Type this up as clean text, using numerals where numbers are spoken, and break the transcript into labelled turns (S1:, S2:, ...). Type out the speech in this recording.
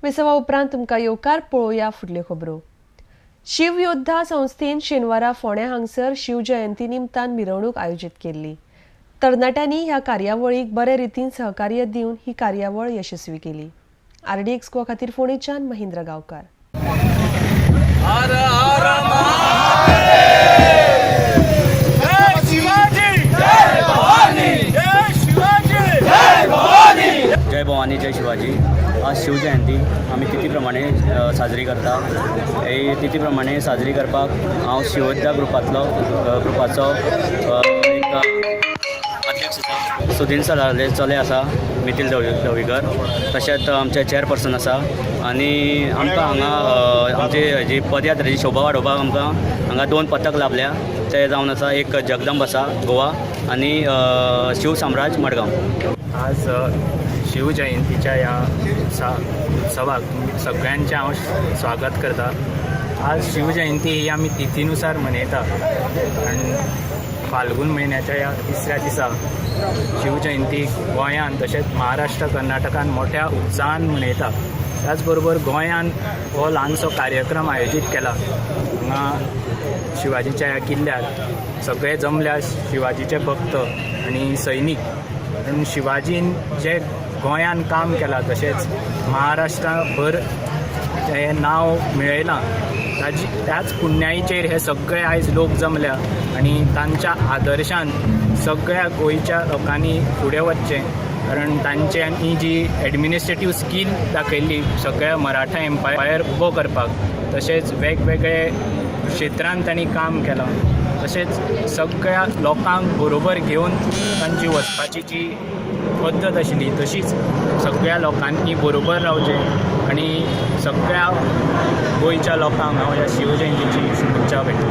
S1: विसवा उपरांत तुमकां येवकार. पळोवया फुडल्यो खबरो. शिवयोद्धा संस्थेन शेनवारा फोंड्या हांगसर शिवजयंती निमतान मिरवणूक आयोजीत केल्ली. तरणाट्यांनी ह्या कार्यावळीक बरे रितीन सहकार्य दिवन ही कार्यावळ यशस्वी केली. आरडीएक्स गोवा खातीर फोंडेच्यान महेंद्र गांवकार.
S2: हर हर
S3: जय शिवाजी, जय भवानी, जय शिवाजी, जय भवानी.
S4: जय भवानी, जय शिवाजी. आज शिवजयंती आमी तिथी प्रमाणे साजरी करता. ही तिथी प्रमाणे साजरी करपाक हांव शिवयोद्धा ग्रुपांतलो ग्रुपाचो एक अध्यक्ष आसा. सुदीन सराले चले आसा, मिथील ढवळीकर, तशेंच आमचे चेअरपर्सन आसा आनी आमकां हांगा आमची जी पदयात्रेची शोभा वाडोवपाक आमकां हांगा दोन पथक लाभल्या. ते जावन आसा एक जगदंब आसा गोवा आनी शिवसाम्राज मडगांव.
S5: आज शिवजयंतीच्या ह्या उत्सवाक सगळ्यांचें हांव स्वागत करता. आज शिवजयंती ही आमी तिथीनुसार मनयता आनी फाल्गून म्हयन्याच्या ह्या तिसऱ्या दिसा शिवजयंती गोंयांत तशेंच महाराष्ट्र, कर्नाटकान मोठ्या उत्साहान मनयता. त्याच बरोबर गोंयान हो ल्हानसो कार्यक्रम आयोजीत केला. हांगा शिवाजीच्या ह्या किल्ल्यार सगळे जमल्या शिवाजीचे भक्त आनी सैनीक, कारण शिवाजीन जे गोंयान काम केलां तशेंच महाराष्ट्राभर हें नांव मेळयलां, ताजी त्याच पुण्यायेचेर हे सगळे आयज लोक जमल्या आनी तांच्या आदर्शान सगळ्या गोंयच्या लोकांनी फुडें वचचें, कारण तांच्यांनी जी एडमिनिस्ट्रेटीव स्कील दाखयल्ली सगळ्या मराठा एम्पायर उबो करपाक, तशेंच वेगवेगळे क्षेत्रांत तांणी काम केलां, तशेंच सगळ्या लोकांक बरोबर घेवन तांची वचपाची जी पद्दत आशिल्ली, तशीच सगळ्या लोकांनी बरोबर रावचें आनी सगळ्या गोंयच्या लोकांक हांव ह्या शिवजयंतीची शुभेच्छा भेटता.